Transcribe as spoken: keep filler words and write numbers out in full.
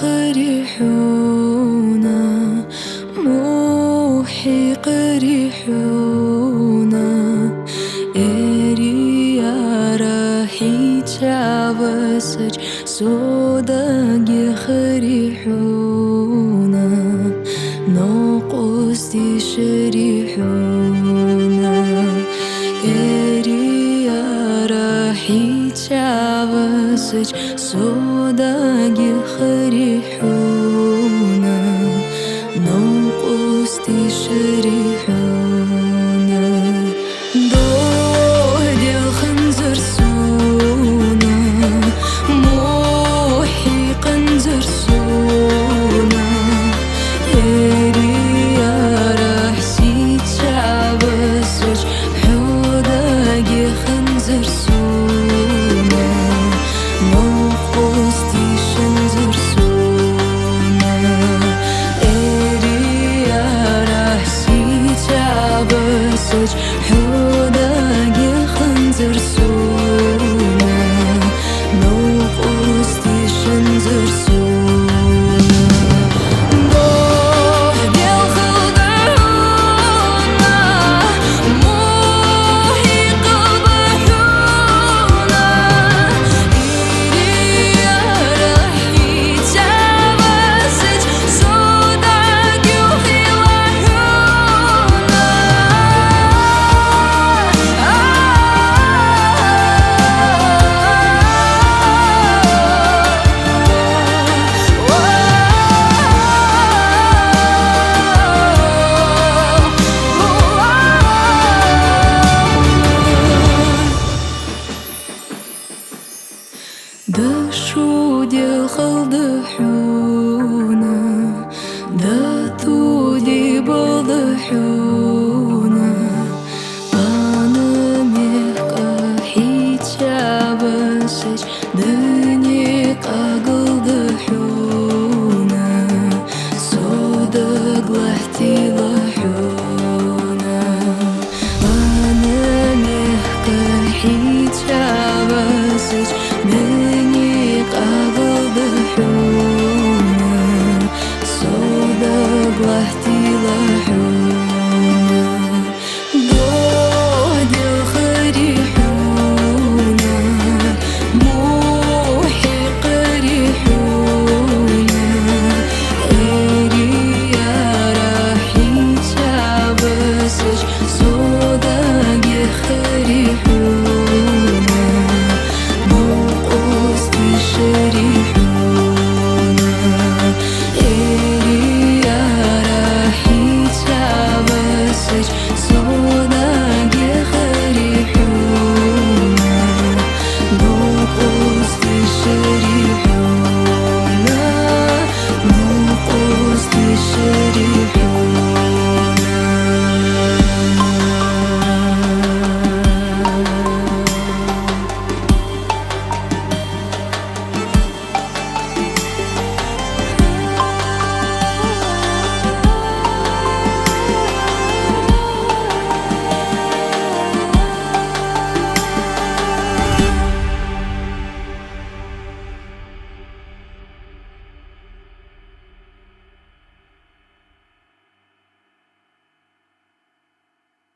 кхари хьона, мухьи кхари хьона, эри арахьи чавасача со даги хари хьона, нокъостий шари хьона, эри арахьи чавасача со даги хари хьона, нокъостий шари хьона. Дохьдел ханзар сона, мухьи къанзар сона, эри арахьи чавасача хьо даги ханзар сона, нокъостий шанзар сона, эри арахьи чавасача хьо даги ханзар сона, нокъостий шанзар сона. Дохьдел хилба хьона, мухьи къилба хьона, эри арахьи чавасача со даги хила хьона. Дошо делхал